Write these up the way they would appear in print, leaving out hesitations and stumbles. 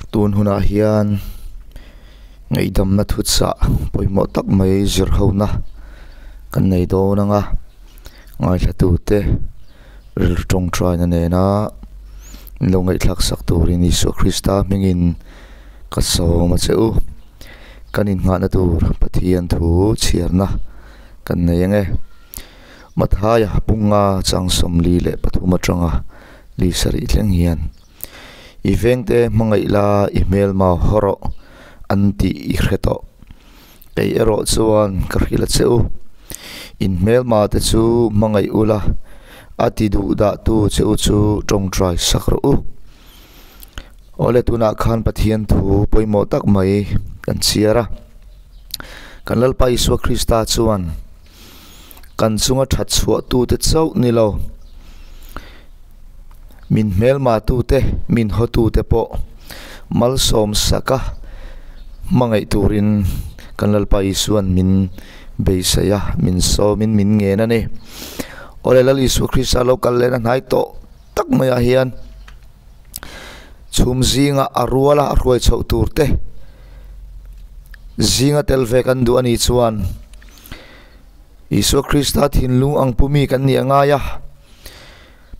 Tun hunah hian ngaihdamna thuchah pawimawh tak mai zir hona kan nei dawn ang a, ngaithlatute rilru tawngtaina nena min lo ngaihthlak sak turin Isua Krista hmingin ka sawm a che u. Kan innghahna tur Pathian thu chhiarna kan nei ang e. Mathaia Punga chang 43 atanga li sarih thleng hian I vengte hmangaih la i hmelma haw rawh an tih i hre tawh. Kei erawh chuan ka hrilh a che u. In hmelma te chu hmangaih ula, a ti duh dah tu che u chu tawngtai sak rawh u. Awle tunah khan Pathian thu pawimawh tak mai kan chhiar a. Kan Lalpa Isua Krista chuan kan chunga that chhuah tute chauh ni lo. Min hmelma tute, min hawtute pawh malsawm saka hmangaih turin kan Lalpa Isua'n min beisei a, min sawmin min ngen a ni. Awle Lal Isua Krista lo kal lehna hnai tawh tak maiah hian chhum zinga a ruala a hruai chhoh tur te zinga tel ve kan duh a nih chuan Isua Krista thinlung ang pumi kan nih a ngai a.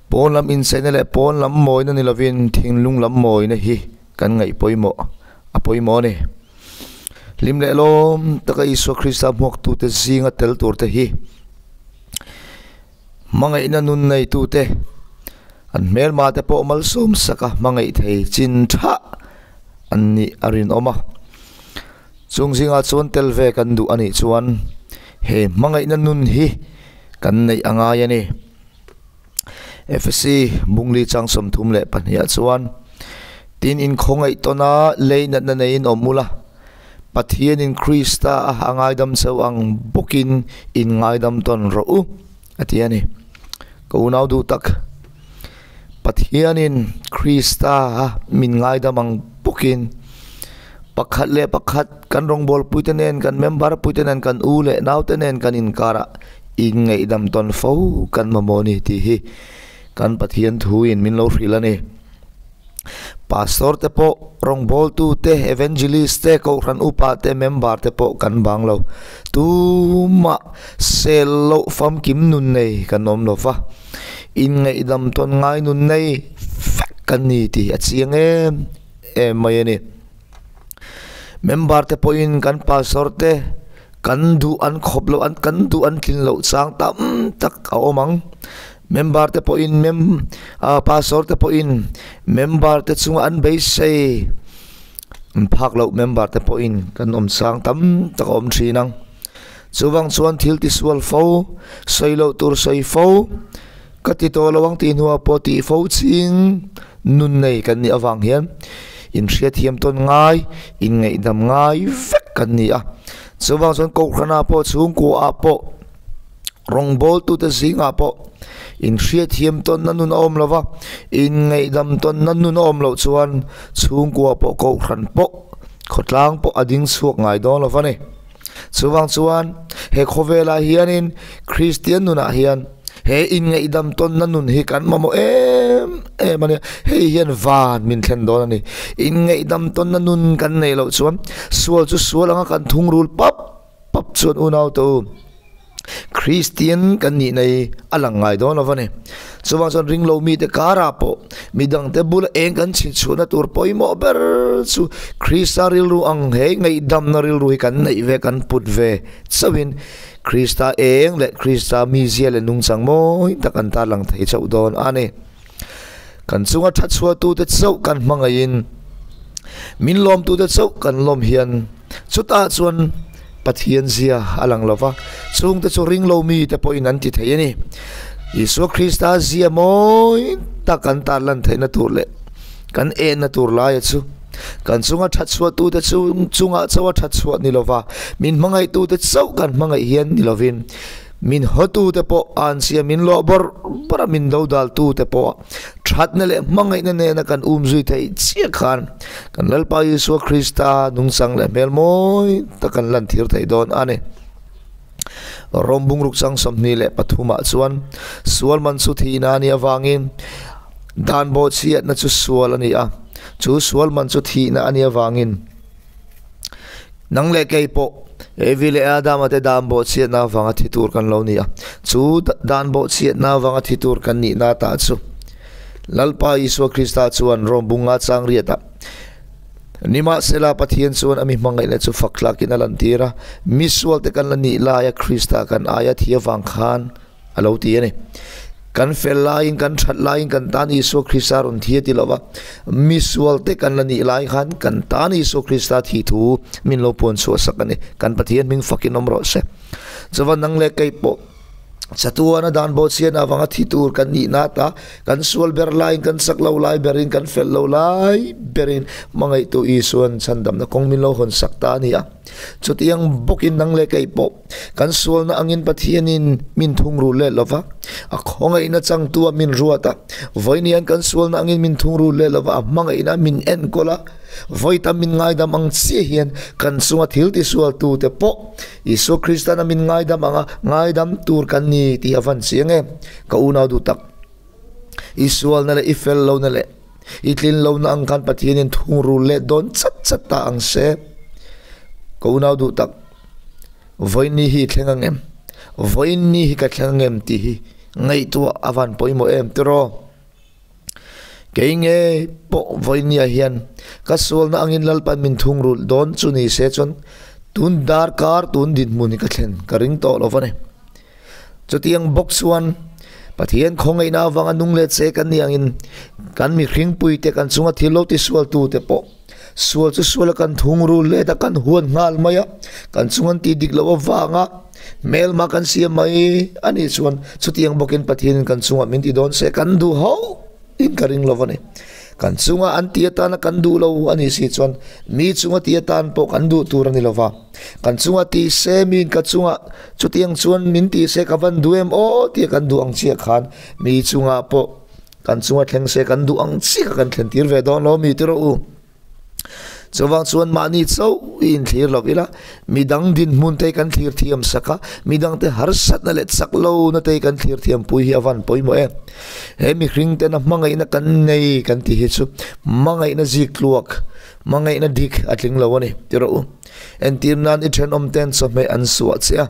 Pawn lam incheina leh pawn lam mawina ni lovin thinlung lam mawina hi kan ngaih pawimawh a pawimawh a ni. Hlim leh lawm taka Isua Krista hmuaktute zinga tel turte hi hmangaihna nun neitute an hmelmate pawh malsawm saka hmangaih thei chin tha an nih a rinawm a. Chung zingah chuan tel ve kan duh a nih chuan he hmangaihna nun hi kan neih a ngai a ni. Efesi Bungli chang 32 ah chuan, Tin inkhawngaih tawna lei natna neiin awm ula, Pathianin Krista a a ngaidam cheu ang bawkin in ngaidam tawn rawh u, a ti a ni. Ka unau duh tak, Pathianin Krista a min ngaidam ang bawkin pakhat leh pakhat kan rawngbawlpuite nen, kan member puite nen, kan u leh naute nen kan inkarah inngaihdam tawn fo kan mamawh a ni tih hi kan Pathian thuin min lo hrilh a ni. Pastor te pawh, rawngbawltu te, evangelist te, kohhran upa te, member te pawh kan bang lo. Tumah sel loh famkim nun nei kan awm lo va, inngaihdam tawn ngai nun nei vek kan ni tih a chiang em em mai a ni. Member te pawhin kan pastor te kan duh an khawp loh an kan duh an tlin loh chang tam tak a awm ang. Member te pawhin mem ah pastor te pawhin member te chunga an beisei an phak loh member te pawhin kan awm chang tam tak a awm thin ang. Chuvang chuan thil tisual fo, sawi loh tur sawi fo, ka ti tawh lo ang tih hnuah pawh tih fo ching nun nei kan nih avang hian inhriatthiam tawn ngai, inngaihdam ngai vek kan ni a. Chuvang chuan Kohhranah pawh chhungkuaah pawh rawngbawltute zingah pawh inhriatthiam tawnna nun a awm lo va, inngaihdam tawnna nun a awm loh chuan chhungkua pawh Kohhran pawh khawtlang pawh a ding chhuak ngai dawn lo va ni. Chuvang chuan he khawvelah hianin Kristian nunah hian he inngaihdam tawnna nun hi kan mamawh em em a nia. Hei hian van min thlen dawn a ni. Inngaihdam tawnna nun kan neih loh chuan sual chu sual anga kan thungrul pap pap chuan unau te u Kristian kan nihna hi a lang ngai dawn lo va ni. Chuvang chuan ringlo mite karah pawh midangte bula eng kan chhinchhuahna tur pawimawh ber chu Krista rilru ang he ngaihdamna rilru hi kan neih ve kan put ve chauhin Krista eng leh Krista mizia leh nungchang mawi tak an tarlang thei chauh dawn a ni. Kan chunga that chhuahtute chauh kan hmangaihin min lawmtute chauh kan lawm hian chutah chuan Pathian zia a lang lo va, chungte chu ringlo mite pawhin an ti thei a ni. Isua Krista zia mawi tak kan tarlan theihna tur leh kan enna tur laia chu kan chunga that chhuahtute chu chungah chauha that chhuah ni lova, min hmangaihtute chauh kan hmangaih hian ni lovin min hawtute pawh anchhia min lawh bawrh bawrh a min dodaltute pawh thatna leh hmangaihna nena kan um zui theih chiah khan kan Lalpa Isua Krista nungchang leh hmel mawi tak kan lan thir thei dawn a ni. Rom bungruk chang 23 ah chuan sual man chu thihna a nih avangin dan bawhchhiatna chu sual a ni a. Chu sual man chu thihna a nih avangin nang leh kei pawh Evi leh Adama te dan bawhchhiatna avanga thi tur kan lo ni a. Chu dan bawhchhiatna avanga thi tur kan nihna tah chu Lalpa Isua Krista chuan Rom bunga chang riatah Nimahsela Pathian chuan a mi hmangaihna chu fak tlakin a lantir a, mi sualte kan la nih laia Krista kan aia thi avang khan a lo ti a ni. Kan fel laiin, kan that laiin kan tan Isua Krista rawn thi a ti lova, mi sualte kan la nih lai khan kan tan Isua Krista thih thu min lo puan chhuah sak a ni. Kan Pathian hming fakin awm rawh se. Chuvan nang leh kei pawh Chatuana dan bawhchhian avanga thi tur kan nih nat a, kan sual ber laiin kan chak lo lai berin kan fel lo lai berin hmangaihtu Isuan chhandamna kawng min lo hawn sak ta a ni a. Chutiang bawkin nang leh kei pawh kan sualna angin Pathianin min thungrul let lova, a khawngaihna changtu a min ruat a, vawiin kan sualna angin min thungrul let lova, a hmangaihna min enkawl a, vawi tam min ngaidam ang chiah hian kan chunga thil tisualtute pawh Isua Kristan a min ngaidam anga ngaidam tur kan ni tih a van chiang em? Ka unau duh tak, i sualna leh i fel lohna leh i tlin lohna ang khan Pathianin thungrul leh dawn chat chat ta ang se. Ka unau duh tak, vawiin ni hi i thleng ang em? Vawiin ni hi ka thleng ang em tih hi ngaihtuah a van pawimawh em tiraw? Kei nge pawh vawinia hian ka sualna angin Lalpan min thungrulh dawn chu ni se chuan tun darkar tun dinhmun hi ka thlen ka ring tawh lo va ni. Chutiang bawk chuan Pathian khawngaihna avanga nung let che kan ni angin kan mihringpuite kan chunga thil lo tisualtute pawh sual chu suala kan thungrul let a kan huan nghal mai a, kan chunga an tih dik loh avanga Hmelma kan siam mai a nih chuan chutiang bawkin Pathianin kan chungah min ti dawn se kan duh ho in ka ring lo a ni. Kan chunga an ti atana kan duh lo a nih si chuan mi chunga ti atan pawh kan duh tur a ni lo va. Kan chunga ti se miin ka chunga chutiang chuan min ti se ka van duh em aw tia kan duh ang chiah khan mi chungah pawh kan chunga thleng se kan duh ang chiah kha kan thlen tir ve dawn lo mi ti rawh u. Chuvang chuan mahni chauh i inthlir lo ila, midang dinhmun te kan thlir thiam sak a, midangte harsatna leh chak lohna te kan thlir thiam pui hi a van pawimawh em. He mihring tena hmangaihna kan nei kan tih hi chu hmangaihna zik tluak, hmangaihna dik a tling lo a ni ti rawh u. Entir nan i thenawm ten chawhmeh an suah che a.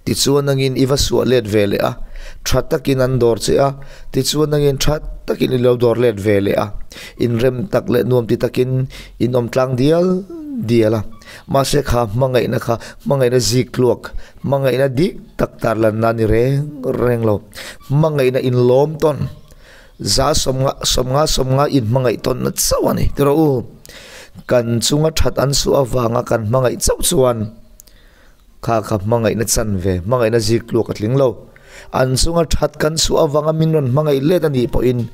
Tichuan nangin i va suah let ve leh a, tha takin an dawr che a, tichuan nangin tha takin i lo dawr let ve leh a, inrem tak leh nuam ti takin in awm tlang dial dial a. Mahse kha hmangaihna kha hmangaihna zik tluak, hmangaihna dik tak tarlanna a ni reng reng lo. Hmangaihna inlawm tawn, za sawmnga sawmnga sawmnga inhmangaih tawnna chauh a ni ti rawh u. Kan chunga that an suh avanga kan hmangaih chauh chuan, Kha kha hmangaihna chan ve, hmangaihna zik tluak a tling lo. An chunga that kan chhuah avanga min rawn hmangaih let a nih pawhin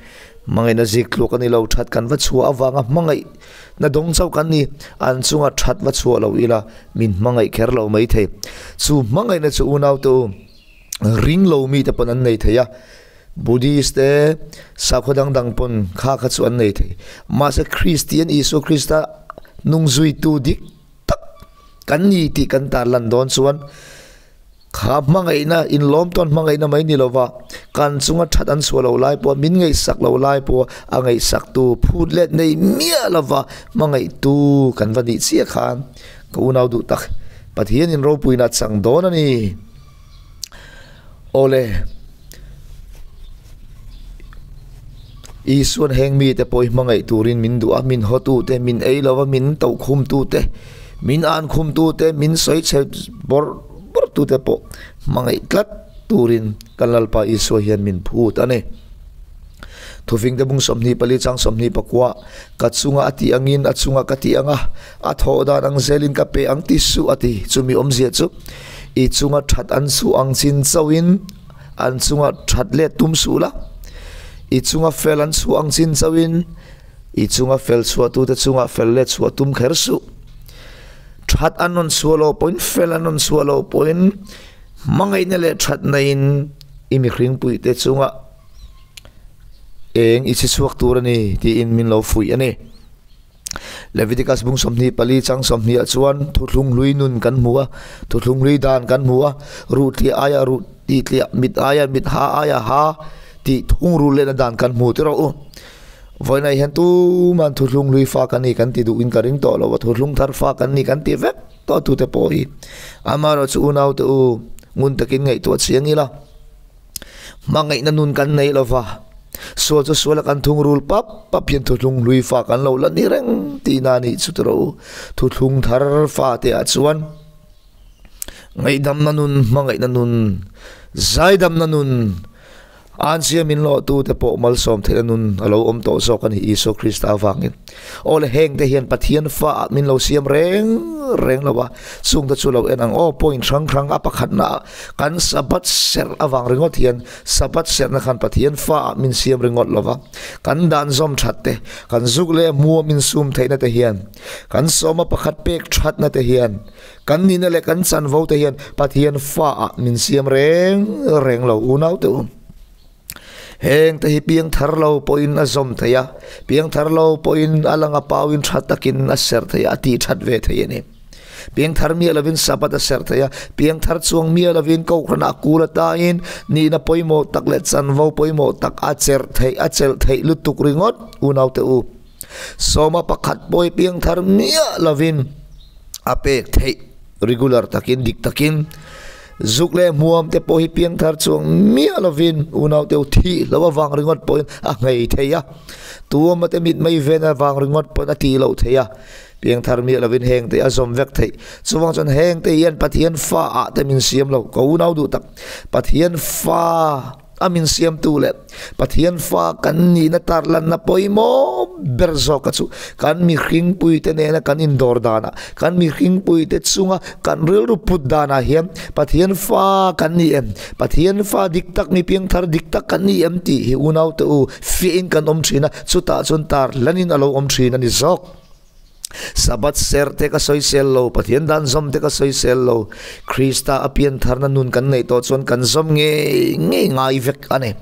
hmangaihna zik tluak a ni lo, that kan va chhuah avanga hmangaihna dawng chauh kan ni. An chunga that va chhuah lo ila min hmangaih kher lo mai thei. Chu hmangaihna chu unaute u ring lo mite pawn an nei thei a, Buddhist te, sakhaw dang dang pawn kha kha chu an nei thei. Mahse Kristian Isua Krista nungzuitu dik tak kan ni tih kan tarlan dawn chuan kha hmangaihna inlawm tawn hmangaihna mai ni lova kan chunga that an chhuah lo lai pawh min ngaihsak lo lai pawh a ngaihsaktu phut let nei miah lova hmangaihtu kan va nih chiah khan ka unau duh tak Pathianin ropuina a chang dawn a ni. Awle, Isuan heng mite pawh hi hmangaih turin min duh a, min hawtute, min ei lova min tohkhumtute, min ankhumtute, min sawi chhe bawrh bawrhtute pawh hmangaih tlat turin kan Lalpa Isua hian min phut a ni. Thufingte bung 24 chang 24, Ka chunga a tih angin a chunga ka tih ang a, a thawh dan ang zelin ka pe ang ti suh a ti. Chumi awmzia chu I chunga that an suh ang chin chauhin an chunga that let tum suh la. I chunga fel an chhuah ang chin chauhin i chunga fel chhuahtute chunga fel let chhuah tum kher suh. That an rawn chhuah lo pawhin fel an rawn chhuah lo pawhin hmangaihna leh thatnain i mihringpuite chunga eng i chhi chhuak tur a ni tiin min lo fuih a ni. Leviticus bung 24 chang 20 ah chuan thuthlung hlui nun kan hmu a, thuthlung hlui dan kan hmu a, ruh tliah aia ruh tih tliah, mit aia mit, ha aia ha tih thungrul lehna dan kan hmu ti rawh u. Vawiinah hian tuman thuthlung hlui fa kan ni kan ti duhin ka ring tawh lo a, thuthlung thar fa kan ni kan ti vek tawh tute pawh hi amaherawhchu unaute u ngun takin ngaihtuah chiang ila. Hmangaihna nun kan nei lo va, sual chu suala kan thungrul pap pap hian thuthlung hlui fa kan lo la ni reng tihna a nih chu tawh rawh u. Thuthlung thar fa te ah chuan ngaihdamna nun, hmangaihna nun, zaidamna nun, Ansia min lawhtu te pawh malsawm theihna nun a lo awm tawh zawk a ni Isua Krista avangin. Aw le heng te hian Pathian fa ah min lo siam reng reng lo a, chung te chu lo en ang aw point hrang hrang a pakhatna ah kan Sabbath serh avang ringawt hian Sabbath serhna khan Pathian fa ah min siam ringawt lo va, kan dan zawm that te, kan zuk leh hmua min sum theihna te hian, kan sawma pakhat pek thatna te hian, kan nihna leh kan chanvo te hian Pathian fa ah min siam reng reng lo unau te u. Heng te hi piang thar lo pawhin a zawm thei a, piang thar lo pawhin a langa pauin tha takin a serh thei a, a tih that ve thei a ni. Piang thar miah lovin Sabbath a serh thei a, piang thar chuang miah lovin Kohhranah a kul atain nihna pawimawh tak leh chanvo pawimawh tak a cherh theih, a chelh theih lutuk ringawt unaute u. Sawma pakhat pawh hi piang thar miah lovin a pek theih regular takin dik takin. Zuk leh hmuam te pawh hi piangthar chuang miah lovin unau te thih loh avang ringawt pawhin a nghei thei a, tuama te mit mai ven avang ringawt pawhin a tih loh theih a, piangthar miah lovin heng te a zawm vek theih. Chuvang chuan heng te hian Pathian fa ah te min siam lo, ka unau duh tak, Pathian fa. A min siamtu leh Pathian fa kan nihna tarlanna pawimawh ber zawka chu kan mihringpuite nena kan indawr danah, kan mihringpuite chunga kan rilru put danah hian Pathian fa kan ni em, Pathian fa dik tak, mi piangthar dik tak kan ni em tih hi unaute u fiahin kan awm thin a, chutah chuan tarlanin a lo awm thin a ni zawk. Sabbath ser te ka sawisel lo, Pathian dan zawm te ka sawisel lo, Krista a piantharna nun kan neih tawh chuan kan zawm ngei ngei ngai vek a ni.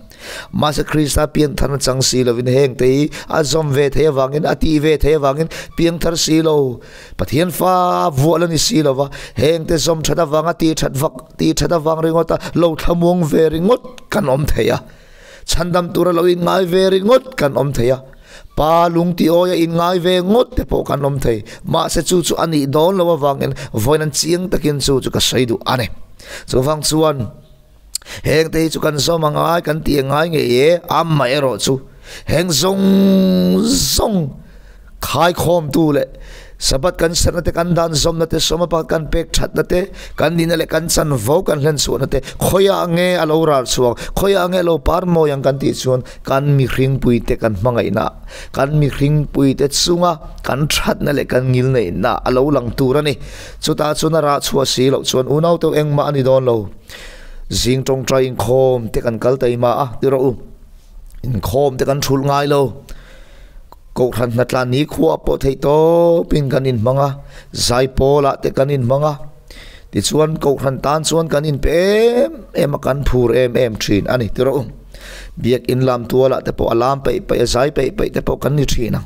Mahse Krista piantharna chang si lovin heng te hi a zawm ve thei avangin, a tih ve thei avangin piangthar si lo, Pathian fa vuah la ni si lova, heng te zawm that avanga tih that vak, tih that avang ringawta lo thlamuang ve ringawt kan awm thei a. Chhandam tura lo inngai ve ringawt kan awm thei a. Pa lung ti awia inngai ve ngawt te pawh kan awm thei. Mahse chu chu a nih dawn lo avangin vawiin an chiang takin chu chu ka sawi duh a ni. Chuvang chuan heng te hi chu kan zawm a ngai kan tih a ngai ngei e, amaherawh chu heng zawng zawng Khaikhawmtu leh Sabbath kan serhna te, kan dan zawmna te, sawma pakhat kan pek thatna te, kan nihna leh kan chanvo kan hlen chhuahna te, khawiah nge a lo ral chhuak, khawiah nge a lo par mawi ang kan tih chuan kan mihringpuite kan hmangaihna, kan mihringpuite chunga kan thatna leh kan ngilneihna a lo lang tur a ni. Chutah chuan a rah chhuah si loh chuan unau teuh engmah a ni dawn lo. Zing tawngtai inkhawm te kan kal taima a, ti rawh u. Inkhawm te kan thulh ngai lo. Kohhran hnatlan ni khuaah pawh theih tawpin kan inhmang a, Zaipawlah te kan inhmang a, tichuan Kohhran tan chuan kan inpe em em a, kan phur em em thin a ni tiraw u. Biakin lam tualah te pawh a lam peih peih a, zai peih peih te pawh kan ni thin a.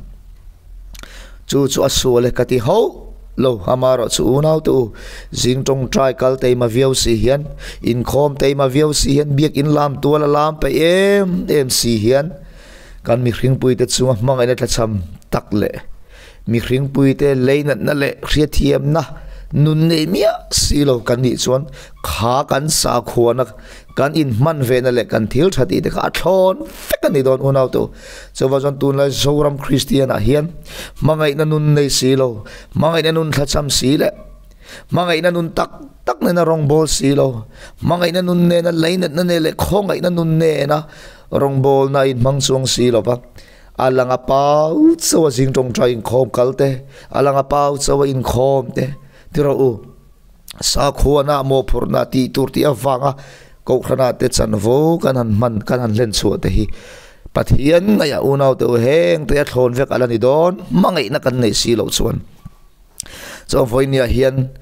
Chu chu a sual e ka ti hauh lo, amaherawh chu unau te u, zing tawngtai kal teima viau si hian, inkhawm teima viau si hian, biakin lam tuala lam peih em em si hian, Kan mihringpuite chunga hmangaihna tlachham tak leh mihringpuite leinatna leh hriatthiamna nun nei miah si lo kan nih chuan kha kan sakhuana kan inhman vena leh kan thil tha tih te kha a thlawn vek a ni dawn unau te u. Chuvang chuan tunlai Zoram Kristian ah hian hmangaihna nun nei si lo, hmangaihna nun tlachham si leh hmangaihna nun tak tak nena rawngbawl si lo, hmangaihna nun nena leinatna nen leh khawngaihna nun nena Rawngbawlna a inhmang chuang si lo va, a lang a pau chauh a zing tawngtai inkhawm kal te, a lang a pau chauh a inkhawm te ti rawh u. Sakhuana mawhphurhna tih tur tih avanga Kohhrana te chanvo kan han hman kan han hlen chhuah te hi Pathian ngaihah unau te u heng te a thlawn vek a la ni dawn hmangaihna kan neih si loh chuan. Chuan vawinia hian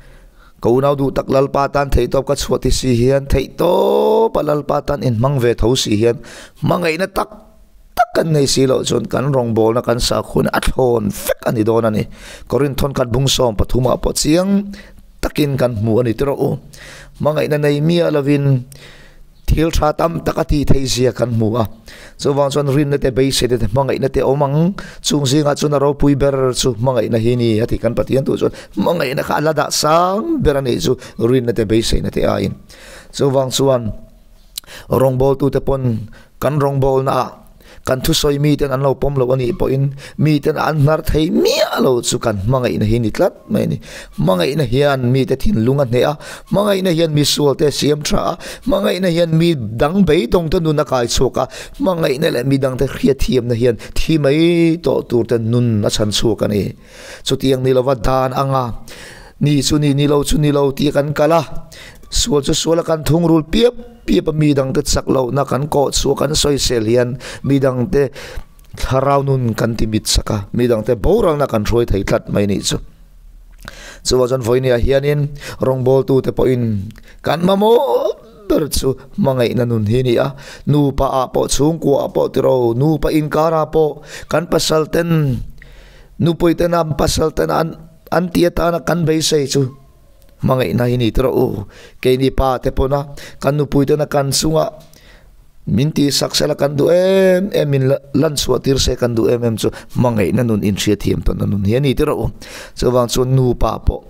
Ka unau duh tak Lalpa tan theihtawp ka chhuah ti si hian theihtawpa Lalpa tan inhmang ve tho si hian hmangaihna tak tak kan nei si loh chuan kan rawngbawlna kan sakhuna a thlawn vek a ni dawn a ni. Korinth thawnkhat bung 13 ah pawh chiang takin kan hmu a ni tiraw u. Hmangaihna nei miah lovin. Thil tha tam tak a tih theih zia kan hmu a. Chuvang chuan rinna te, beiseina te, hmangaihna te awm ang. Chung zingah chuan a ropui ber chu hmangaihna hi ni a ti. Kan Pathian tu chuan hmangaihna kha a la dah sang ber a nih chu rinna te, beiseina te aiin. Chuvang chuan rawngbawltute pawn kan rawngbawlnaah Kan thusawi miten an lo pawm lo a nih pawhin miten an hnar thei miah lo chu kan hmangaihna hi ni tlat mai a ni. Hmangaihna hian mite thinlung a hneh a, hmangaihna hian mi sualte a siam tha a, hmangaihna hian mi dang beidawngte nun a kai chhuak a, hmangaihna leh mi dangte hriatthiamna hian thi mai tawh turte nun a chhan chhuak a ni. Chutiang ni lova dan anga ni chu ni, ni lo chu ni lo tih kan kal a, sual chu sual a kan thungrul piap. Piap a mi dangte chak lohna kan kawh chhuah kan sawisel hian mi dangte thlarau nun kan ti mit sak a, mi dangte boralna kan hruai thei tlat mai nih chu. Chuvang chuan vawinia hianin rawngbawltute pawhin kan mamawh ber chu hmangaihna nun hi a ni a, nupa ah pawh chhungkua ah pawh tiro nupa inkar ah pawh kan pasal ten nupui ten an pasal ten an ti atana kan beisei chu. Hmangaihna hi ni tawh u, keini pa te pawna kan nupui tena kan chunga min tihsak sela kan duh em em min lan chhuah tir se kan duh em em chu hmangaihna nun inhriatthiam tawnna nun hi a ni tawh u. Chuvang chuan nupa pawh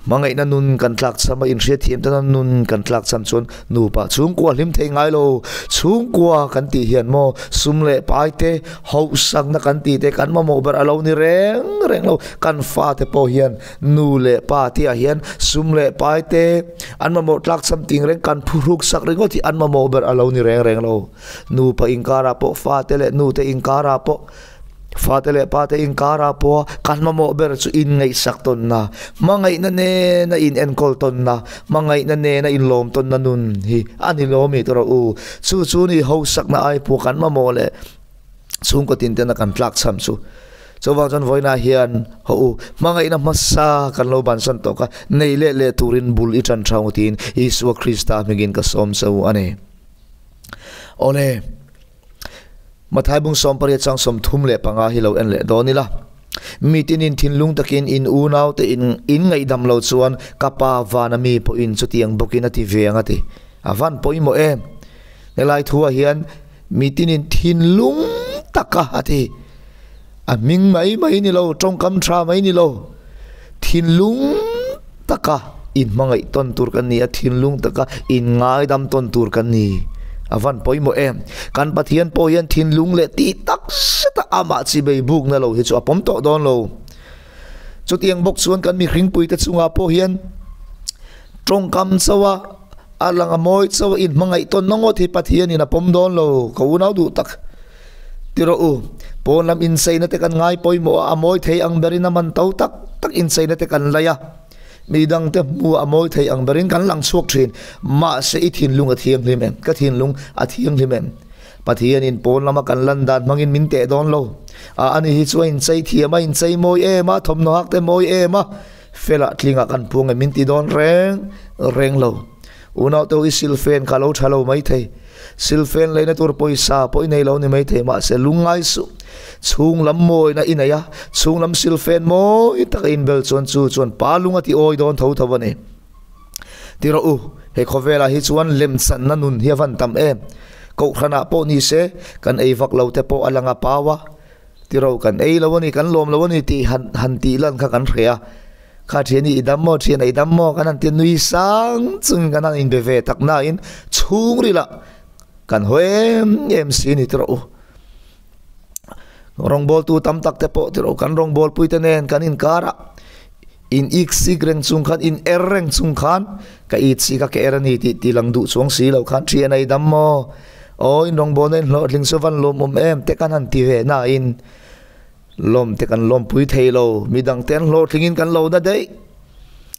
hmangaihna nun kan tlak cham a inhriatthiam tawnna nun kan tlak cham chuan nupa chhungkua hlim thei ngai lo. Chhungkua kan tih hian maw sum leh pai te hauhsakna kan tih te kan mamawh ber a lo ni reng reng lo. Kan fate pawh hian Nu leh pa tihah hian sum leh pai te an mamawh tlak cham ting reng kan phuhruk sak ringawt hi an mamawh ber a lo ni reng reng lo. Nupa inkarah pawh fate leh nute inkarah pawh fate leh pate inkarah pawh kan mamawh ber chu inngaihsak tawnna, hmangaihna nena inenkawl tawnna, hmangaihna nena inlawm tawnna nun hi a ni lawmi tawh rawh u. Chu chu ni hausakna ai pawh kan mamawh leh chhungkaw tin tena kan tlak cham chu. Chuvang chuan vawiinah hian haw u, hmangaihna hmasa kan lo bansan tawk a, nei leh leh turin bul i tan thang u tiin Isua Krista hmingin ka sawm che u a ni. Awle, Mathai bung 18 chang 35 hi lo en leh dawn ila. Mi tinin thinlung takin in unaute in in ngaihdam lo chuan ka Pa vana mi pawhin chutiang bawkin a ti ve ang a ti. A van pawimawh em? Helai thuah hian mi tinin thinlung taka a ti. A hming mai mai ni lo, tawngkam tha mai ni lo, thinlung taka inhmangaih tawn tur kan ni a, thinlung taka inngaidam tawn tur kan ni. A van pawimawh em? Kan Pathian pawh hian thinlung leh tih tak zeta amah chibei bukna lo hi chu a pawm tawh dawn lo. Chutiang bawk chuan kan mihringpuite chungah pawh hian tawngkam chauha a lang a mawi chauha inhmangaih tawnna ngawt hi Pathianin a pawm dawn lo, ka unau duh tak. Ti rawh u, pawn lam incheina te kan ngai pawimawh a, a mawi thei ang berin a man to tak tak incheina te kan lai a, mi dangte hmuh a mawi thei ang berin kan lang chhuak thin. Mahse i thinlung a thianghlim em? Ka thinlung a thianghlim em? Pathianin pawn lama kan lan dan hmangin min teh dawn lo. A ani hi chu a inchei thiam a, inchei mawi em a, thawmhnaw hak te mawi em a, felah tlingah kan puang em min ti dawn reng reng lo. Unaute u i silfen kha lo tha lo maithei. Silfen leina tur pawisa pawh i nei lo ni maithei mahse lungngai suh. Chhung lam mawina i nei a, chhung lam silfen mawi taka inbel chuan chu chuan pa lung a ti awi dawn tho tho a ni. Ti rawh u, he khawvelah hi chuan lemchanna nun hi a van tam em. Kohhranah pawh ni se, kan ei vak lo te pawh a lang a pau a. Ti rawh, kan ei lo a ni, kan lawm lo a ni tih han han tih lan kha kan hre a. Kha thian hi i dam maw, thian a i dam maw kan han ti a, nui sang chungin kan han inbe ve tak nain chhungrilah kan haw em em si a ni tawh u. Rawngbawltu tam tak te pawh tiro kan rawngbawlpui te nen kan inkar a, in ik sik reng chung khan, in er reng chung khan ka it si ka ka er a ni tih ti lang duh chuang si lo khan thian a i dam maw, aw in rawngbawlna in hlawhtling chu van lawmawm em te kan han ti ve nain Lawm te kan lawmpui thei lo, midang te an hlawhtlingin kan lo na daih.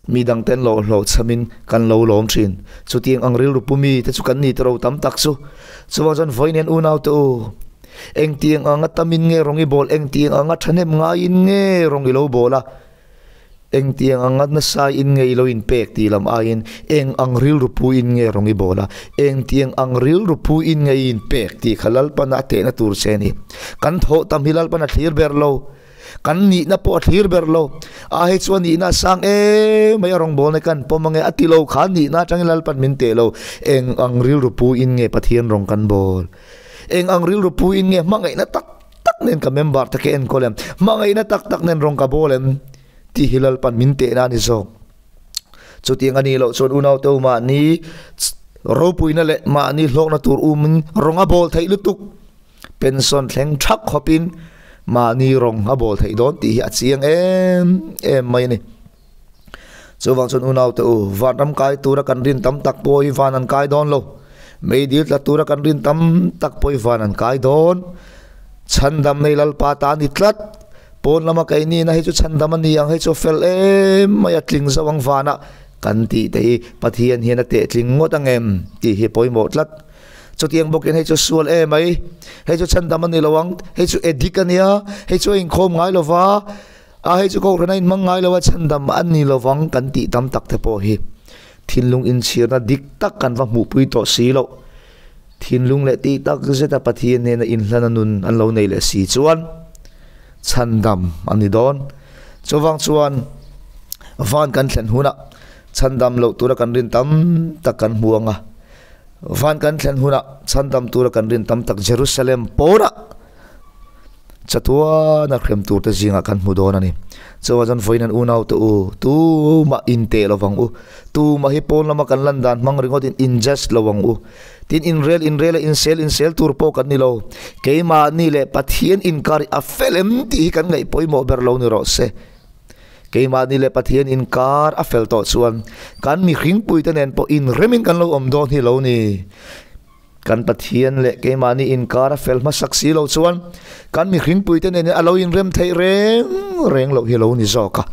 Midang te an lo hlawhchhamin kan lo lawm thin. Chutiang ang rilru pu mi te chu kan ni tawh tam tak chu. Chuvang chuan vawiin hian unau te u, engtiang anga tamin nge rawng i bawl, engtiang anga thahnem ngaiin nge rawng i lo bawl a, Engtiang anga nasa in nge i lo inpek tih lam aiin eng ang rilru pu in nge rawng i bawl a, engtiang ang rilru pu in nge i inpek tih kha Lalpana a tehna tur che a ni. Kan thawh tam hi Lalpana thlir ber lo. Kan nihna pawh a thlir ber lo. A hei chuan nihna a sang em mai a rawngbawlna kan pawm ange a ti lo kha nihna atangin Lalpan min teh lo. Eng ang rilru pu in nge Pathian rawng kan bawl? Eng ang rilru pu in nge hmangaihna tak tak nen ka member te ka enkawl em? Hmangaihna tak tak nen rawng ka bawl em? Tih hi Lalpan min tehna a ni zawk. Chutiang a nih loh chuan unaute u mahni ropuina leh mahni hlawkna tur umin rawng a bawl theih lutuk. Pension thleng thak khawpin mahni rawng a bawl theih dawn tih hi a chiang em em mai a ni. Chuvang chuan unaute u, vanram kai tura kan rin tam tak pawh hi van an kai dawn lo. Meidil tla tura kan rin tam tak pawh hi van an kai dawn. Chhandam nei Lalpa ta a ni tlat. Pawn lama keini na hi chu chhandam a ni ang, hei chu a fel em mai a, tling zo ang vanah kan tih te hi Pathian hian a tehtling ngawt ang em tih hi pawimawh tlat. Chutiang bawkin hei chu sual em mai, hei chu chhandam a ni lo ang, hei chu addict a nia, hei chu a inkhawm ngai lo va, a hei chu kohhran a inhmang ngai lo a, chhandam a ni lo vang kan tih tam tak te pawh hi thinlung inchhirna dik tak kan va hmuhpui tawh si loh. Thinlung leh tih tak zeta Pathian hnena inhlana nun an lo nei leh si chuan chhandam a ni dawn. Chuvang chuan van kan thlen hunah chhandam loh tura kan rin tam tak kan hmu ang a. Van kan thlen hunah chhandam tura kan rin tam tak Jerusalem pawnah chatuana hrem turte zingah kan hmu dawn a ni. Chuvang chuan vawiin an unaute u, tumah inteh lo vang u, tumah hi pawn lama kan lan dan hmang ringawtin in judge lo ang u. Tin, inrel inrel a insel insel tur pawh kan ni lo. Keimahni leh Pathian inkar hi a fel em tih hi kan ngaih pawimawh ber lo ni rawh se. Keimahni leh Pathian inkar a fel tawh chuan kan mihringpuite nen pawh inremin kan lo awm dawn hi lo ni. Kan Pathian leh keimahni inkar a fel hmasak si lo chuan kan mihringpuite nen a lo inrem theih reng reng loh hi lo ni zawk a.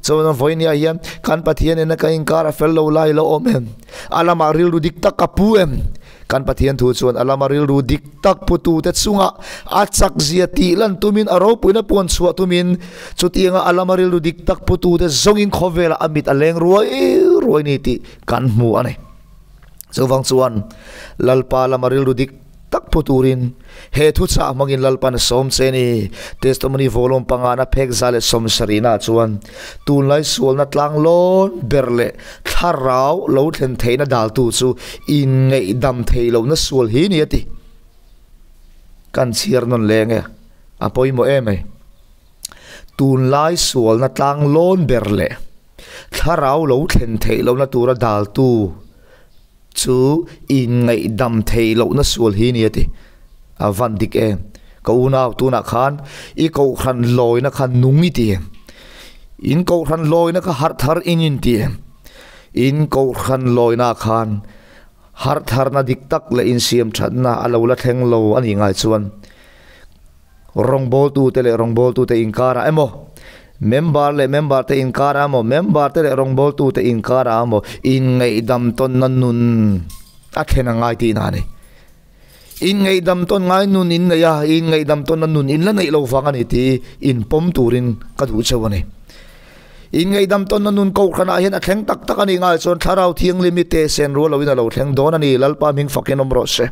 Chuan vawinia hian kan Pathian nena kan inkar a fel lo lai lo awm em? A lamah rilru dik tak a pu em? Kan Pathian thu chuan a lama rilru dik tak putute chungah a chakzia tih lan tumin a ropuina puan chhuah tumin chutianga a lama rilru dik tak putute zawngin khawvelah a mit a leng ruai ruai ni tih kan hmu a ni. Chuvang chuan Lalpa lama rilru dik tak pu turin he thuchah hmangin Lalpan a sawm che ni. Testimony volume pangana phek 170 na chuan tunlai sualna tlang lawn ber leh thlarau lo thlen theihna daltu chu inngaihdam thei lohna sual hi ni a ti. Kan chhiar nawn leng e, a pawimawh em mai. Tunlai sualna tlang lawn ber leh thlarau lo thlen theih lohna tura daltu Chu inngaihdam theih lohna sual hi ni a ti. A van dik em? Ka unau tunah khan i kohhran lawina kha nung i ti em? In kohhran lawina kha harh thar in in ti em? In kohhran lawina khan harh tharna dik tak leh insiam thatna a lo la thleng lo a nih ngai chuan Rawngbawltute leh rawngbawltute inkarah emaw, member leh member te inkarah emaw, member te leh rawngbawltute inkarah emaw inngaihdam tawnna nun a thlen a ngai tihna a ni. Inngaihdam tawn ngai nun in nei a, inngaihdam tawnna nun in la neih lo vang a ni tih inpawm turin ka duh cheu a ni. Inngaihdam tawnna nun kohhranah hian a thleng tak tak a nih ngai chuan Thlarau Thianghlim hi tehsen rual loin a lo thleng dawn a ni. Lalpa hming fakin awm rawh se.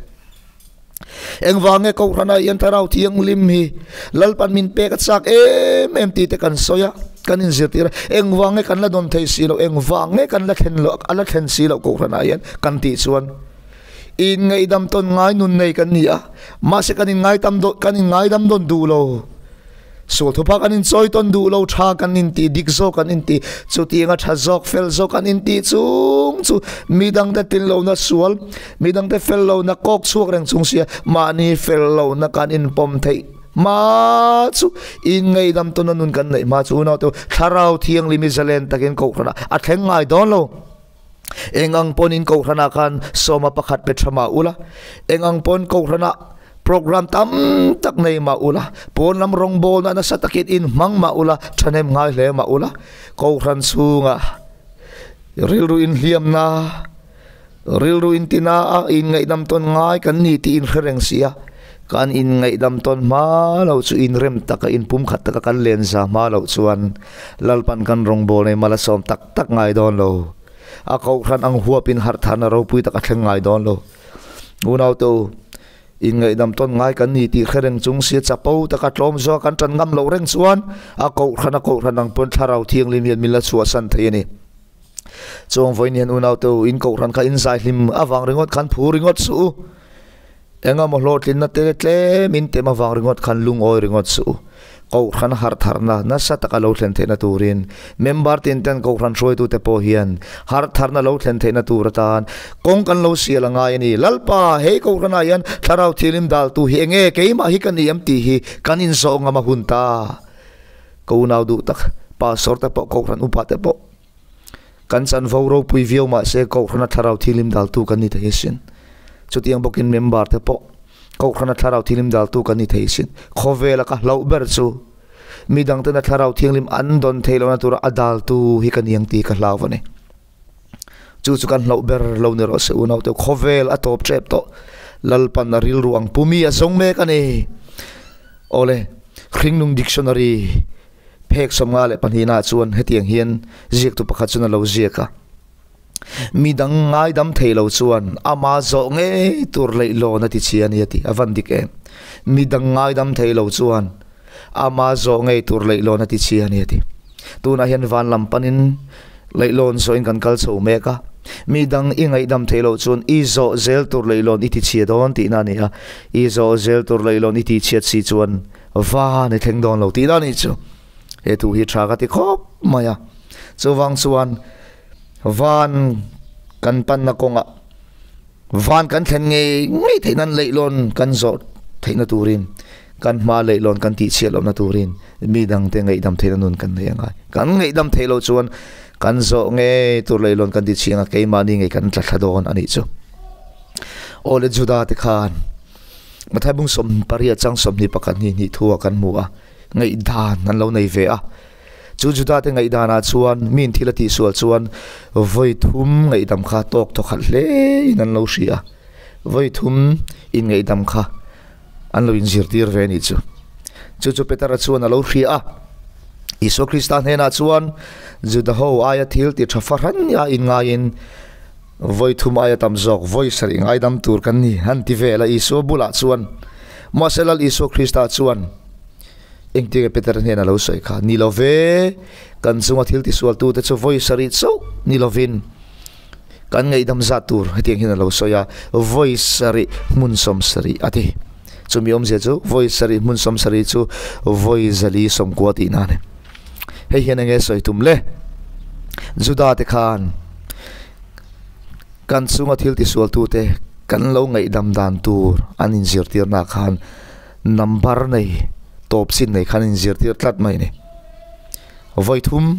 Engvang nge Kohhranah hian Thlarau Thianghlim hi Lalpan min pek a chak em em tih te kan sawi a, kan inzirtir a. Engvang nge kan la dawn thei si loh, engvang nge kan la thlen loh, a la thlen si loh Kohhranah hian kan tih chuan inngaihdam tawn ngai nun nei kan ni a, mahse kan inngaidam dawn, kan inngaidam dawn duh lo. Sual thupa kan inchawi tawn duh lo, tha kan inti, dik zawk kan inti, chutianga tha zawk, fel zawk kan inti chung chu midangte tin lohna sual, midangte fel lohna kawk chhuak reng chung sia mahni fel lohna kan inpawm theih hma chu inngaihdam tawna nun kan neih hma chu unaute Thlarau Thianghlim i zalen takin kohhranah a thleng ngai dawn lo. Eng ang pawn in kohhranah khan sawma pakhat pe tha mah ula, eng ang pawn kohhranah program tam tak nei mah ula, pawn lam rawngbawlna nasa takin in hmang mah ula, thahnem ngai hle mah ula, kohhran chhungah rilru inhliamna, rilru intina a inngaihdam tawn ngai kan ni tih in hre reng si a, kan inngaihdam tawn hma loh chu inrem taka inpumkhat taka kan len za hma loh chuan Lalpan kan rawngbawlna hi mal a sawm tak tak ngai dawn lo. A kohhran ang huapin harh tharna ropui tak a thleng ngai dawn lo. Unaute u, Inngaihdam tawn ngai kan ni tih hre reng chung sia chapo taka tlawm zawk kan tan ngam loh reng chuan a kohhran a kohhran ang pawn thlarau thianghlim hian min la chhuahsan thei a ni. Chuang vawiin hian unaute u, in kohhran kha in zaihlim avang ringawt khan phu ringawt suh u. Engemaw hlawhtlinna te tlem in tem avang ringawt khan lungawi ringawt suh u. Kohhran harhtharna nasa taka lo thlen theihna turin member tin ten kohhran hruaitute pawh hian harhtharna lo thlen theihna tur atan kawng kan lo sial a ngai a ni. Lalpa, hei kohhranah hian thlarau thianghlim daltu hi enge keimah hi ka ni em tih hi kan inzawh ngam a hun ta. Ka unau duh tak, pastor te pawh kohhran upa te pawh kan chanvo ropui viau mahse kohhrana thlarau thianghlim daltu kan ni thei asin. Chutiang bawkin member te pawh Kohhrana Thlarau Thianghlim daltu kan ni thei sin. Khawvela ka hlauh ber chu midangtena Thlarau Thianghlim an dawn theih lohna tura a daltu hi ka ni ang tih ka hlau a ni. Chu chu kan hlauh ber lo ni rawh se unaute khawvel a tawp tep tawh. Lalpan a rilru ang pumi a zawng mek a ni. Awle, Hringnung Dictionary phek 52 nah chuan hetiang hian ziaktu pakhat chuan a lo ziak a. Mi dang ngaidam thei lo chuan ama zawh ngei tur leihlawn a ti chhi a ni a ti. A van dik em? Mi dang ngaidam thei lo chuan ama zawh ngei tur leihlawn a ti chhi a ni a ti. Tunah hian van lam panin leihlawn zawhin kan kal chho mek a. Mi dang i ngaihdam thei lo chuan i zawh zel tur leihlawn i ti chhia dawn tihna a ni a. I zawh zel tur leihlawn i ti chhiat si chuan van i thleng dawn lo tihna a ni chu. He thu hi tha ka ti khawp mai a. Chuvang chuan Van kan panna kawngah van kan thlen ngei ngei theih nan leihlawn kan zawh theihna turin kan hma leihlawn kan tihchhiat lohna turin mi dangte ngaihdam theihna nun kan nei angai. Kan ngaihdam theih loh chuan kan zawh ngei tur leihlawn kan tihchhiat anga keimahni ngei kan tla thla dawn a nih chu. Awle Juda te khan Mathai bung 18 chang 21 hnih hnih thu ah kan hmu a, ngaihdan an lo nei ve a. Chu Judate ngaihdanah chuan miin thil a tihsual chuan vawi thum ngaihdam kha tawk thawkhat hle in an lo hria a, vawi thum in ngaihdam kha an lo inzirtir ve a nih chu. Chu chu Petera chuan a lo hria a, Isua Krista hnenah chuan Juda ho aia thil ti tha fahran nia inngaiin vawi thum aia tam zawk vawi sarih ngaidam tur kan ni han ti vel a Isua bulah chuan. Mahse Lal Isua Krista chuan Engtinge Peter hnena lo sawi kha? Ni lo ve, kan chunga thil tisualtute chu vawi sarih chauh ni lovin kan ngaihdam zat tur hetiang hian a lo sawi a, vawi sarih hmun 70 a ti. Chumi awmzia chu vawi sarih hmun 70 chu vawi 490 tihna a ni. Hei hian enge sawi tum le? Juda te khan kan chunga thil tisualtute kan lo ngaihdam dan tur an inzirtirna khan Number nei tawp chin nei khan inzirtir tlat mai a ni. Vawi thum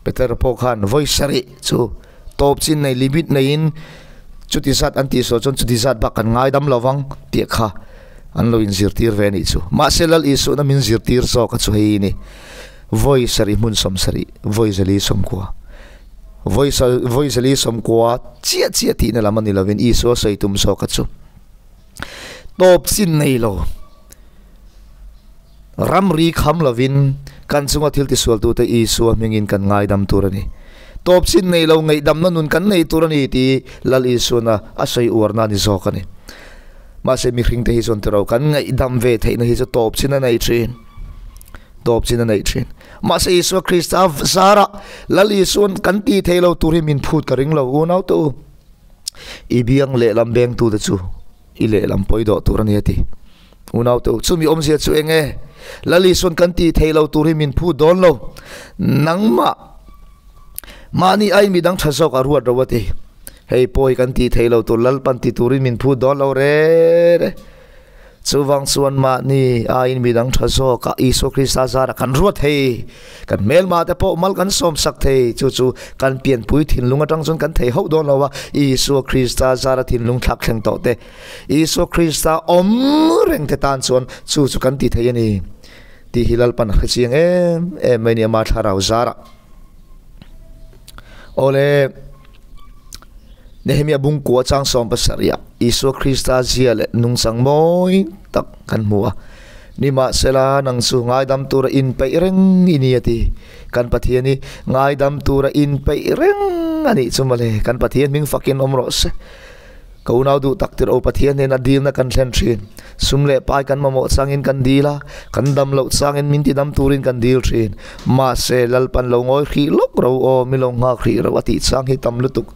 Peter pawh khan vawi sarih chu tawp chin nei limit neiin chuti zat an tih sual chuan chuti zat bak kan ngaidam lo vang tih kha an lo inzirtir ve a nih chu. Mahse Lal Isuhna min zirtir zawk a chu hei ni. Vawi sarih hmun 70, vawi 490. Vawi vawi 490 chiah chiah tihna lam a ni lovin Isua sawi tum zawk a chu. Tawp chin nei lo. Ramri kham lovin kan chunga thil tisualtute Isua hmingin kan ngaidam tur a ni. Tawp chin nei lo ngaihdamna nun kan nei tur a ni tih Lal Isuana a sawi uarna a ni zawk a ni. Mahse mihringte hi chuan tiro kan ngaihdam ve theihna hi chu tawp chin a nei thin. Tawp chin a nei thin. Mahse Isua Krista zarah Lal Isuan kan tih theih lo tur hi min phut ka ring lo unau te u. I biang lehlam bengtute chu i lehlam pawi dawh tur a ni a ti. Unaute u, chumi awmzia chu eng e? Lal Isuan kan tih theih lo tur hi min phut dawn lo. Nangmah mahni ai midang tha zawk a ruat ro a ti. Hei pawi kan tih theih lo tur Lalpan ti turin min phut dawn lo re re. Chuvang chuan mahni aiin midang tha zawk a Isua Krista zarah kan ruat thei. Kan hmelma te pawh mal kan sawmsak thei. Chu chu kan pianpui thinlung atang chuan kan thei hauh dawn lo a, Isua Krista zara thinlung thlak thleng tawh te, Isua Krista awm reng te tan chuan chu chu kan ti thei a ni tih hi Lalpan a hre chiang em em mai a ni ama thlarau zarah. Awle. Nehemia bungkua chang 70 ah Isua Krista zia leh nungchang mawi tak kan hmu a. Nimahsela nang chu ngaidam tura inpeih reng i ni a ti. Kan Pathian hi ngaidam tura inpeih reng a nih chu mawle. Kan Pathian hming fakin awm rawh se. Ka unau duh tak tirh o Pathian hnena dilna kan thlen thin. Sum leh pai kan mamawh changin kan dil a, kan dam loh changin min tidam turin kan dil thin. Mahse, Lalpan lo ngawi hrih lawk ro aw, mi lo nghak hrih ro a tih chang hi tam lutuk.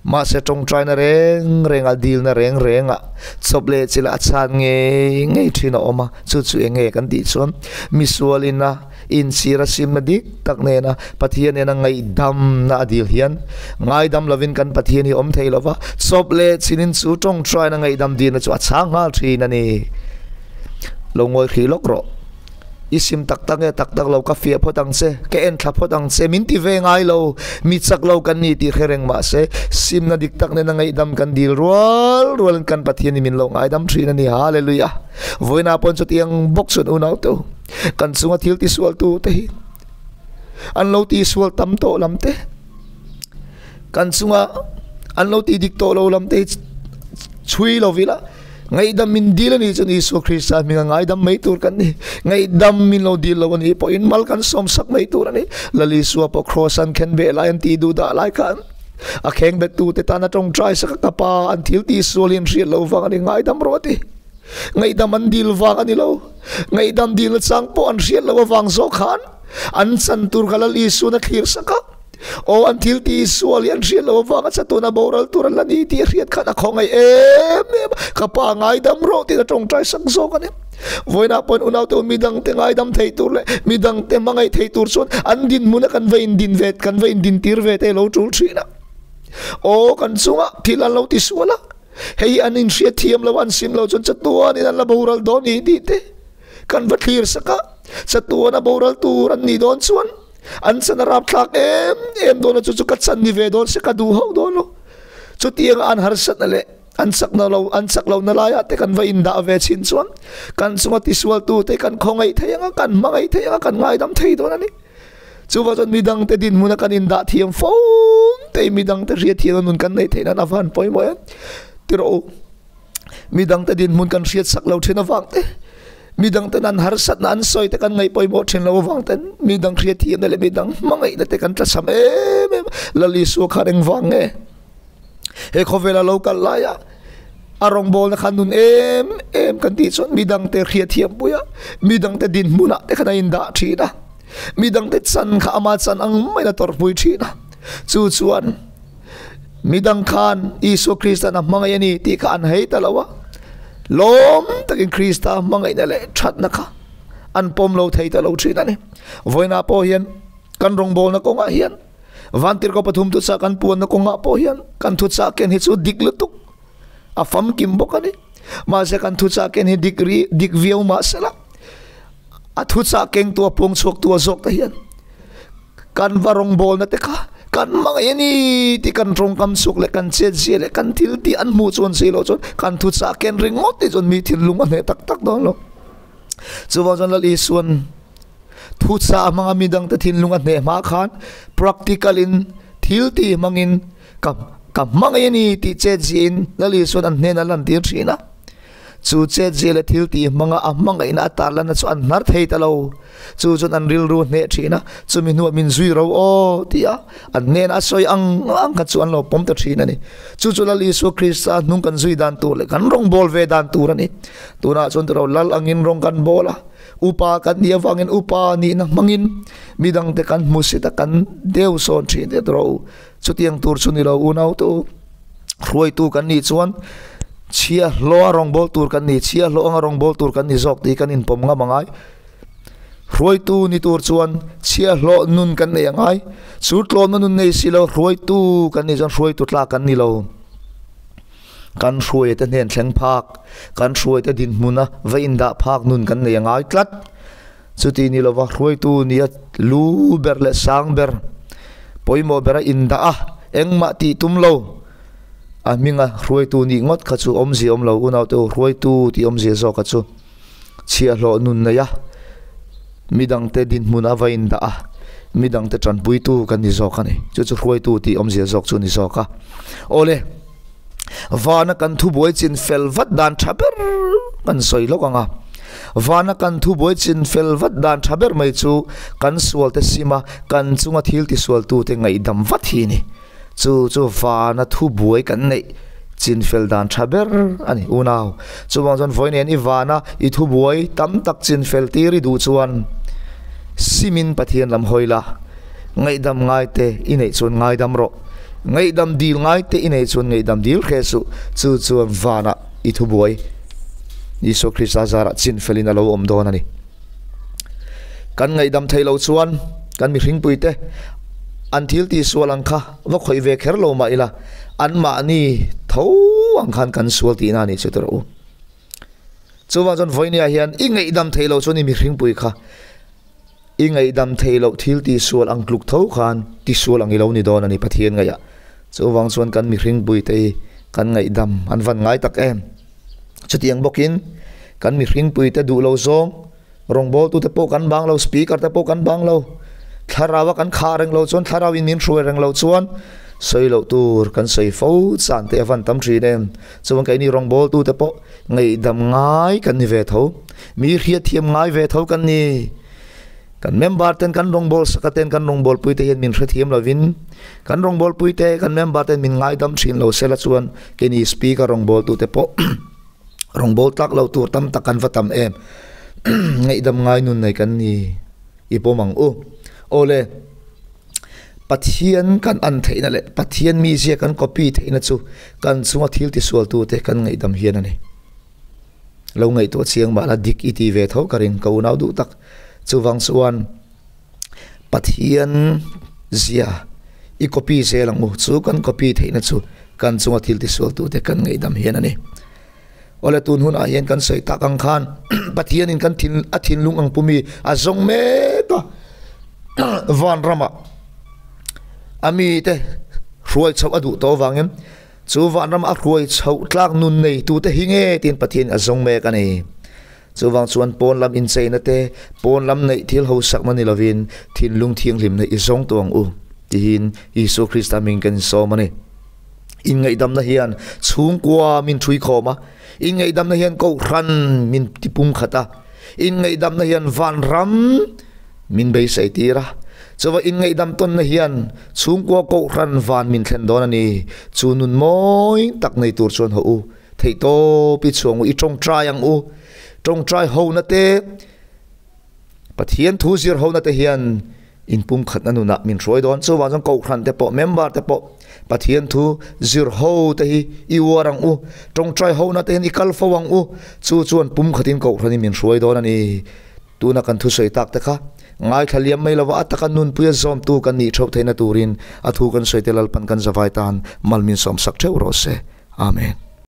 Mahse, tawngtaina reng renga dilna reng renga chawp leh chilh a chhan ngei ngei thin a awm a, chu chu eng nge kan tih chuan misual ina inchhir a simna dik tak nena Pathian nena ngaihdamna a dil hian ngaidam lovin kan Pathian hi awm thei lova, chawp leh chilhin chu tawngtaina ngaihdam dilna chu a chhang nghal thin a ni. Lo ngawi hrih lawk rawh. I sim tak tak nge tak tak lo ka fiah phawt ang che, ka en thla phawt ang che, min ti ve ngai lo, mi chak lo kan ni tih hre reng mah se, simna dik tak nena ngaihdam kan dil rual rualin kan Pathian hi min lo ngaidam thin a ni. Hallelujah! Vawiinah pawhin chutiang bawk chuan unau te u, kan chunga thil tisual tu te hi an lo tisual tam tawh lam te, kan chunga an lo tih dik tawh lo lam te hi chhui lo vila, Ngaihdam min dil a nih chuan Isua Krista hminga ngaidam mai tur kan ni. Ngaihdam min lo dil lo a nih pawhin mal kan sawm sak mai tur a ni. Lal Isua pawh kraws an khen ve lai an tih duh dah lai khan a kheng bet tute tan a tawngtai sak a, ka pa an thil tih sual hi an hriat loh vang a ni, ngaidam rawh a ti. Ngaihdam an dil vang a ni lo. Ngaihdam dilna chang pawh an hriat loh avang zawk khan an chan tur kha Lal Isuan a thlir sak a. Aw an thil tih sual hi an hriat loh avanga chatuna boral tur an la ni tih a hriat khan a khawngaih em em a, ka pa ngaidam rawh tiin a tawngtai sak zawk a ni. Vawiinah pawhin unaute u midangte ngaidam thei tur leh midangte hmangaih thei tur chuan an dinhmuna kan va indin ve kan va indintir ve te lo tul thin a. Aw kan chunga thil an lo ti sual a, hei hi an inhriat thiam lo an sim lo chuan chatuanin an la boral dawn ni tih te kan va thlir sak a, chatuana boral tur an nih dawn chuan An chan a rapthlak em em dawn a, chu chu ka chan ni ve dawn se ka duh hauh dawn lo. Chutianga an harsatna leh an chakna lo an chak lohna laiah te kan va indah ve chin chuan kan chunga tisualtu te kan khawngaih thei ang a, kan hmangaih thei ang a, kan ngaidam thei dawn a ni. Chuvang chuan midangte dinhmuna kan indah thiam fo te midangte hriatthiamna nun kan neih theih nan a van pawimawh em ti rawh u. Midangte dinhmun kan hriatsak lo thin avang te. Mi dangten an harsatna an sawi te kan ngaih pawimawh thin lo avang ten mi dang hriatthiamna leh mi dang hmangaihna te kan tlachham em em a. Lal Isua khan engvang nge he khawvela lo kal laia a rawngbawlna khan nun em em kan tih chuan mi dangte hriatthiam pui a, mi dangte dinhmunah te khan a indah thin a, mi dangte chan kha ama chan ang maiin a tawrhpui thin a. Chu chuan Mi dang khan Isua Krista'n a hmangaih a ni tih kha an hei ta lo a, lawm takin Krista hmangaihna leh thatna kha an pawm lo thei ta lo thin a ni. Vawiinah pawh hian kan rawngbawlna kawngah hian Vantirhkoh pathum thuchah kan puanna kawngah pawh hian kan thuchah ken hi chu dik lutuk a famkim bawk a ni. Mahse kan thuchah ken hi dik ri dik viau mahsela a thuchah kengtu a puang chhuaktu a zawk te hian Kan va rawngbawlna te kha kan hmangaih a ni tih kan tawngkam chhuak leh kan chetzia leh kan thil tih an hmuh chuan si loh chuan kan thuchah ken ringawt tih chuan mi thinlung a hneh tak tak dawn lo. Chuvang chuan Lal Isuan thuchah hmanga mi dangte thinlung a hneh hma khan practical in thil tih hmangin ka ka hmangaih a ni tih chetziain Lal Isuan an hnenah lantir thin a. Chu chetzia leh thil tih hmanga a hmangaihna a tarlanna chu an hnar thei ta lo. Chu chuan an rilru hneh thin a, chumi hnuah min zui ro aw ti a, an hnenah a sawi ang ang kha chu an lo pawm ta thin a ni. Chu chu Lal Isua Krista hnung kan zui dan tur leh kan rawng bawl ve dan tur a ni. Tunah chuan tiro Lal angin rawng kan bawl a, upa kan nih avangin upa nihna hmangin midangte kan hmusit a, kan deu sawn thin te tiro. Chutiang tur chu ni lo unau te u. Hruaitu kan nih chuan chhia hlawha rawngbâwl tur kan ni, chhia hlawh anga rawngbâwl tur kan ni zawk tih kan inpawm ngam a ngai. Hruaitu ni tur chuan chhia hlawh nun kan nei a ngai. Chu tlawmna nun nei si lo hruaitu kan nih chuan hruaitu tlak kan ni lo. Kan hruaite hnen thleng phak, kan hruaite dinhmuna va indah phak nun kan nei a ngai tlat. Chuti ni lova hruaitu nia lu ber leh sang ber, pawimawh bera indah a, engmah tih tum lo, a hminga hruaitu nih ngawt kha chu awmzia awm lo, unaute u, hruaitu tih awmzia zawk kha chu chhiahhlawh nun nei a, midangte dinhmun a va indah a, midangte tanpuitu kan ni zawk a ni. Chu chu hruaitu tih awmzia zawk chu a ni zawk a. Awle, vana kan thubuai chin fel vat dan tha ber kan sawi lawk ang a. Vana kan thubuai chin fel vat dan tha ber mai chu kan sualte sima kan chunga thil tisualtute ngaihdam vat hi a ni. Chu chu vana thubuai kan neih Chinfel dan tha ber a ni unau. Chuvang chuan vawi nen i vana i thubuai tam tak chinfel tir i duh chuan simin Pathian lam hawi la, ngaihdam ngai te i neih chuan ngaidam rawh, ngaihdam dil ngai te i neih chuan ngaihdam dil hreh suh, chu chuan vanah i thubuai Isua Krista zarah chinfelin a lo awm dawn a ni. Kan ngaihdam theih loh chuan kan mihringpui te an thil tihsual ang kha va khawih ve kher lo mah ila anmahni tho ang khan kan sual tihna a nih chu tawrh u. Chuvang chuan vawinia hian i ngaihdam theih loh chuan i mihringpui kha i ngaihdam theih loh thil tihsual ang tluk tho khan tisual ang i lo ni dawn a ni Pathian ngaihah. Chuvang chuan kan mihringpui te hi kan ngaihdam an van ngai tak em. Chutiang bawkin kan mihringpui te duh lo zawng rawngbawltu te pawh kan bang lo, speaker te pawh kan bang lo, thlarau a kan khah reng lo chuan thlarau in min hruai reng lo chuan sawi loh tur kan sawi fo chan te a van tam thin em. Chuan keini rawngbawltu te pawh ngaihdam ngai kan ni ve tho, mi hriatthiam ngai ve tho kan ni. Kan member ten kan rawngbâwl saka ten kan rawngbâwlpui te hian min hrethiam lovin kan rawngbâwlpui te kan member ten min ngaidam thin lo sela chuan keini speaker rawngbâwltu te pawh rawngbâwl tlak lo tur tam tak kan va tam em ngaihdam ngai nun nei kan ni i pawm ang u. Awle Pathian kan an theihna leh Pathian mizia kan copy theihna chu kan chunga thil tisualtu te kan ngaihdam hian a ni. Lo ngaihtuah chiang mah la dik i ti ve tho ka ring ka unau duh tak. Chuvang chuan Pathian zia i copy zel ang u. Chu kan copy theihna chu kan chunga thil tisual tute kan ngaihdam hian a ni. Awle tun hunah hian kan sawi tak ang khan Pathianin kan thin a thinlung ang pumi a zawng mek a vanramah a mite hruai chhoh a duh tawh avangin Chu vanram a hruai chhoh tlak nun neitute hi nge tiin Pathian a zawng mek a ni. Chuvang chuan pawn lam incheina te, pawn lam neih thil hosakna ni lovin thinlung thianghlimna i zawng tawh ang u tihin Isua Krista hming kan insawm a ni. Inngaihdamna hian chhungkua min ṭhui khawm a, inngaihdamna hian kohhran min tipumkhat a, inngaihdamna hian vanram min beisei tir a. Chuva inngaihdam tawnna hian chhungkua kohhran van min thlen dawn a ni. Chu nun mawi tak nei tur chuan haw u, theihtawp i chhuang u, i tawngtai ang u. Tawngtai hona te, Pathian thu zir hona te hian inpumkhatna nunah min hruai dawn. Chuvang chuan kohhran te pawh, member te pawh Pathian thu zir ho te hi i uar ang u. Tawngtai hona te hian i kal fo ang u. Chu chuan pumkhatin kohhranin min hruai dawn a ni. Tuna kan thusawi tak te kha ngaithla liam mai lova a taka nunpuia zawmtu kan nih theuh theihna turin a thu kan sawi te Lalpan kan zavai tan mal min sawmsak theuh rawh se. Amen.